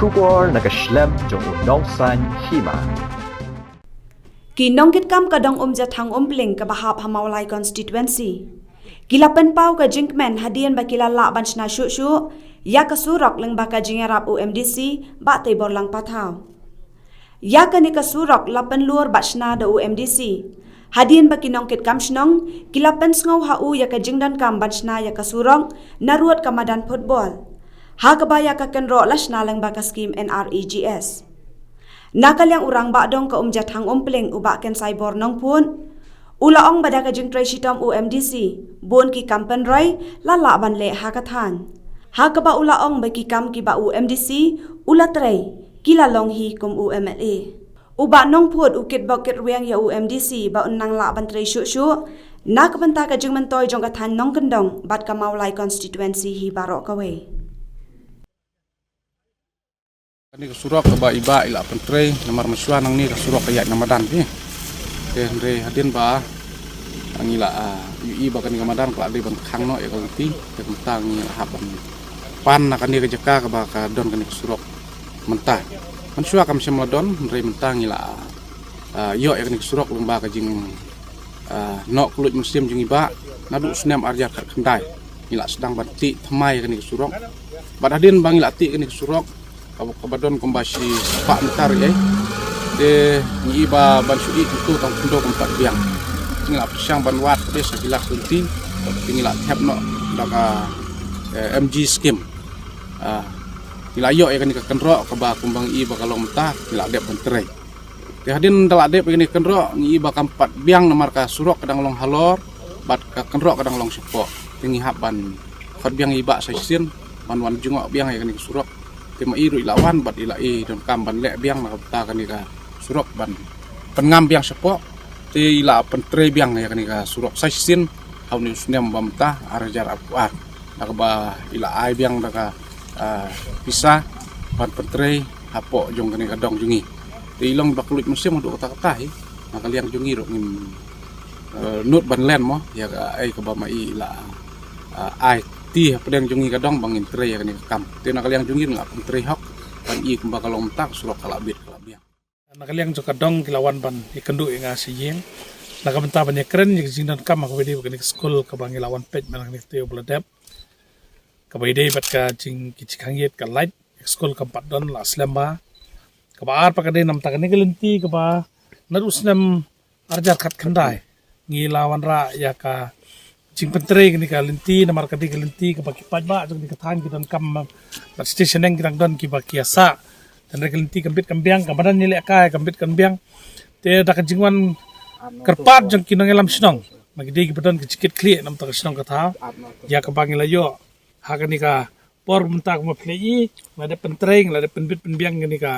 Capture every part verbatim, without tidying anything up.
Khubor na ka shlem jong u nongsan hima. Ki nongkitkam ka dong Umjathang Umpling kaba hap ha Mawlai constituency ki la pynpaw ka jingkmen hadien ba ki la lah ban shna shuh shuh ïa ka surok lyngba ka jingïarap u MDC Bah Teiborlang Pathaw. Ïa kane ka surok la pynlur bad shna da u MDC hadien ba ki nongkitkam shnong ki la pynsngew ha u ïa ka jingdonkam ban shna ïa ka surok narud ka madan football, ha kaba ïa ka kynroh la shna lyngba ka skim NREGS. Na ka liang u Rangbah Dong ka Umjathang Umpling u Bah Kensaibor Nongpun, u la ong ba da ka jingtrei shitom u MDC, bun ki kam pynroi la lah ban leh ha ka thaiñ, ha kaba u la ong ba ki kam kiba u MDC u la trei ki la long hi kum u MLA. U Bah Nongpun u kitbok kitrwiang ïa u MDC ba un nang lah ban trei shuh shuh na ka bynta ka jingmyntoi jong ka thaiñ Nongkyndong bad ka Mawlai constituency hi baroh kawei. Kane ka surok kaba i Bah i la pyntrei namar mynshuwa nangne ka surok ka ïaid na madan, phi. Te hynrei hadien ba ngi la, ah, ïohi ba kane ka madan ka la dei ban khang noh ïa ka lynti, te kumta ngi la hap ban pan na kane ka jaka kaba ka don kane ka surok mynta. Mynshuwa kam shym la don, hynrei mynta ngi la, ah, ïoh ïa kane ka surok lyngba ka jing, ah, noh kylluid mynsiem jong i Bah naduh u snem ar hajar khatkhyndai. Ngi la sdang ban tih thymmai ïa kane ka surok. Bad hadien ba ngi la tih kane ka surok kaba, kaba don kumba shi spah meter ïa. Te ngi i ba ban shu ïeh kumto tang khyndew kynphad biang. Ngi la pyrshang ban wad pdeng sa ki lak lynti, te ngi la thep noh da ka, eh, MG scheme. Ah, ngi la ïoh ïa kane ka kynroh kaba kumba ngi i ba ka long mynta ngi la dep ban trei. Te hadien da la dep ïa kane ka kynroh ngi i ba kam pat biang namar ka surok ka dang long halor bad ka kynroh ka dang long shapoh. Te ngi hap ban khot biang i Bah sa shisien ban wan jngoh biang ïa kane ka surok. Te ma i ruh i la wan bad i la i donkam ban leh biang na ka bynta kane ka surok ban pynngam biang shapoh. Te i la pyntrei biang ïa kane ka surok sa shisien ha une u snem ba mynta ar hajar arphew ar. Da kaba i la ai biang da ka, ah, pisa ban pyntrei hapoh jong kane ka dong jong ngi. Te i long ba kylluid mynsiem haduh katta katta hi. Na ka liang jong ngi ruh ngim, eh, nud ban len mo ïa kaei kaba ma i la, ah, aiti hapdeng jong ngi ka dong ba ngin trei ïa kane ka kam. Te na ka liang jong ngi ruh nga pyntrei hok ban i kumba ka long mynta ka surok ka la bit ka la biang. Na ka liang jong ka dong ki la wan ban ïakynduh ïa nga sha ïing na ka bynta ban ïakren ïa ka jingdonkam ha kaba ïadei bad kane ka skul kaba ngi la wan peit man kane ka taïew ba la dep. Kaba ïadei bad ka jing, ki jingkhang ïit ka lait, ka skul kam pat don, la slem bha. Kaba ar pat ka dei namar kane ka lynti kaba naduh u snem ar hajar khatkhyndai ngi la wanrah ïa ka jingpyntrei kane ka lynti namar ka dei ka lynti kaba ki paidbah jong kane ka thaiñ ki donkam, bad shisha shaneng ki dang don kiba ki ïasah. Te hynrei ka lynti kam bit kam biang, ka madan ïalehkai kam bit kam biang. Te da ka jingwan kyrpad jong ki nongïalam shnong, ma ki dei kiba don ka jingkitkhlieh namar ka shnong ka thaw ïa kaba ngi la ïoh ha kane ka por mynta kumba phi la i, ngi la dep pyntrei, ngi la dep pynbit pynbiang kane ka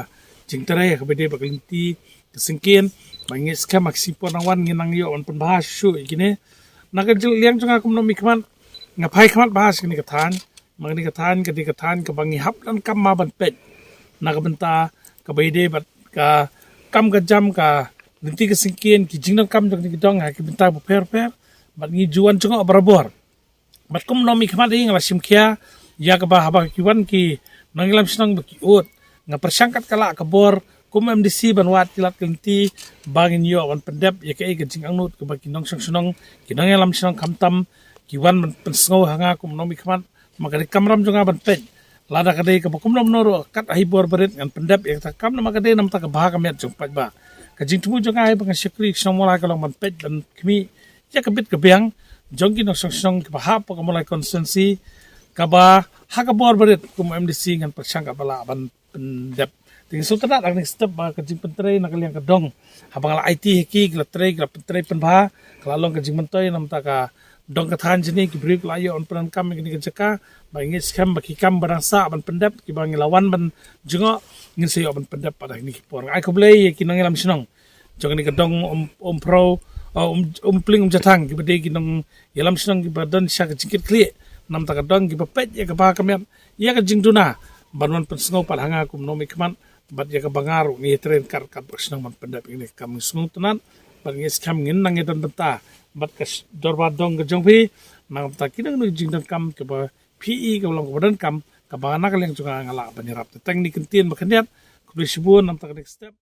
jingtrei ha kaba ïadei bad ka lynti ka syngkien. Ba ngi skhem ha ki sngi por nang wan ngin nang ïoh ban pynbha shuh ïa kine. Na ka jing, liang jong nga kum u nongmihkhmat, nga phai khmat bha sha kane ka thaiñ. Ma kane ka thaiñ ka dei ka thaiñ kaba ngi hap donkam ma ban peit na ka bynta kaba ïadei bad ka kam ka jam, ka lynti ka syngkien, ki jingdonkam jong kane ka dong ha ki bynta bapher bapher. Bad ngi ju wan jngoh barabor. Bad kum u nongmihkhmat hi nga la shim khia ïa kaba haba ki wan ki nongïalam shnong ba ki ud, nga pyrshang katba lah ka bor kum u MDC ban wad ki lad ki lynti ba ngin ïoh ban pyndep ïa kaei ka jingangnud kaba ki nongshong shnong, ki nongïalam shnong khamtam ki wan ban pynsngew ha nga kum u nongmihkhmat. Ma ka dei ka kamram jong nga ban peit, lada ka dei kaba kumno kumno ruh, kat ha i bor barit ngan pyndep ïa kata ka kam, namar ka dei namar ka bha ka miat jong paidbah. Ka jingthmu jong nga hi ba ngan shakri shnong Mawlai ka long ban peit ban khmih ïa ka bit ka biang jong ki nongshong shnong kiba hap ha ka Mawlai constituency, kaba ha ka bor barit kum u MDC ngan pyrshang katba lah ban pyndep. Te ngi sngewtynnat ha kane ka step ba ka jingpyntrei na ka liang ka dong, haba nga la aiti ha ki, ki la trei, ki la pyntrei pynbha, ka la long ka jingmyntoi namar ka dong ka thaiñ jong ngi, ki briew ki la ïoh ban pyndonkam ïa kane ka jaka. Ba ngi ngeit skhem ba ki kam ba dang sah ban pyndep, kiba ngi la wan ban jngoh, ngin sa ïoh ban pyndep pat ha kine ki por. Nga ai khublei ïa ki nongïalam shnong jong kane ka dong Um, Umphrew, uh, Um, Umpling Umjathang, kiba dei ki nongïalam shnong kiba don sha ka jingkitkhlieh namar ka dong, kiba peit ïa kaba ha ka miat ïa ka jingduna ban wan pynsngew pat ha nga kum u nongmihkhmat. Bad ïa kaba nga ruh ngi ïatrei ryngkat ryngkat bad ka shnong ban pyndep ïa kane ka kam. Ngi sngewtynnat bad ngi skhem ngin nang ïadon bynta bad ka sh-, dorbar dong ka jong phi, namar ki nang, nang jingdonkam kaba phi i ka long kaba donkam, kaba na ka liang jong nga nga lah ban ïarap. Te tang kine ki ktien ba khyndiat, khublei shibun namar kane ka step.